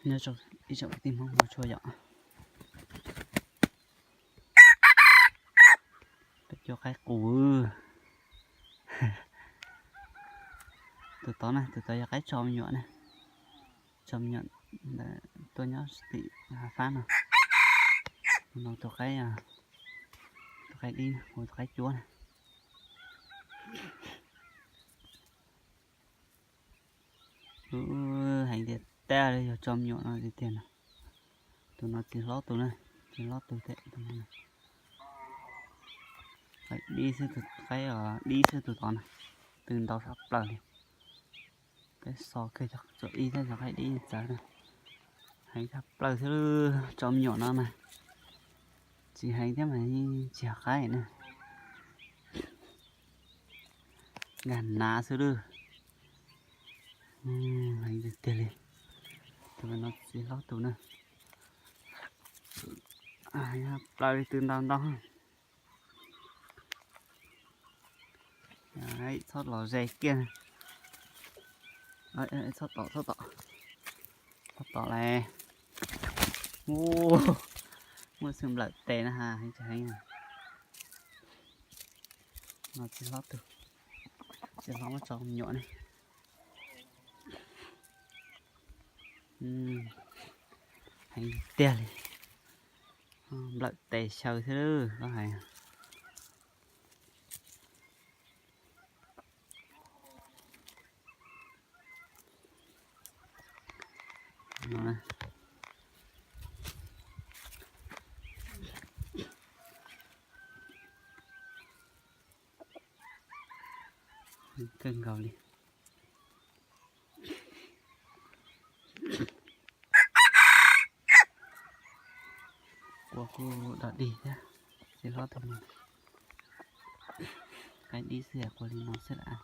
Nyob zoo ib tsoom kwv tij Hmoob hmov tshua yom. Peb cua qaib qus. Tus tod na, tus tod yog qaib tso me nyuam na. Tso me nyuam ntawd tuaj nyob tim hav fab no. Tus no tus qaib, tus qaib dib, tus qaib cuab na. Heev tiag tiag li, yog tso me nyuam no tiag tiag no. Tus no txiv hlob tus na, txiv hlob tus thiab tus no. Qaib dib xwb tus, qaib dib xwb tus tod na. Tw ntau tshaj plaws li. Peb so kiag tsuas ib thiab cov qaib dib txawv na. Heev tshaj plaws xwb, tso me nyuam no mas tsis heev thiab mas tsis yog qaib na. Nkag nav xwb lawm. Heev tiag tiag li. Tus no txiv hlob tus na. Heev tshaj plaws li, tw ntau ntau. Txhob los ze kiag. Txhob tom, txhob tom, txhob tom lauj. Muaj xwb nplawm tes na ha, heev tsis heev. No txiv hlob tus, txiv hlob muab tso me nyuam ne. Heev tiag li. Nplawm tes xyaw xwb koj hais. Kawg nkaus li. Kua kuj dog dig thiab, txiv hlob tus no. Qaib dib xwb, kua li no xwb lawm.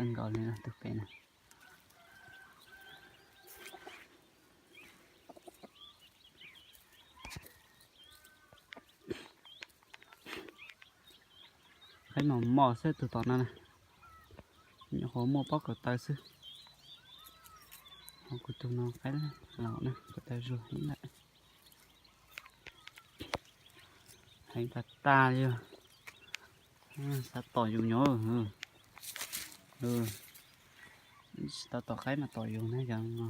Them kawg nkaus li no tus pem na. Qaib mos mos xwb tus tom no na. Nyuam qhuav muaj pob kos taw xwb. Ho kuv tus no qaib laus na, kos taw zuag heev lawm. Heev tag tag li. Xav tom yus nyuv. Tsis tau tom qaib mas tom yus na cov no.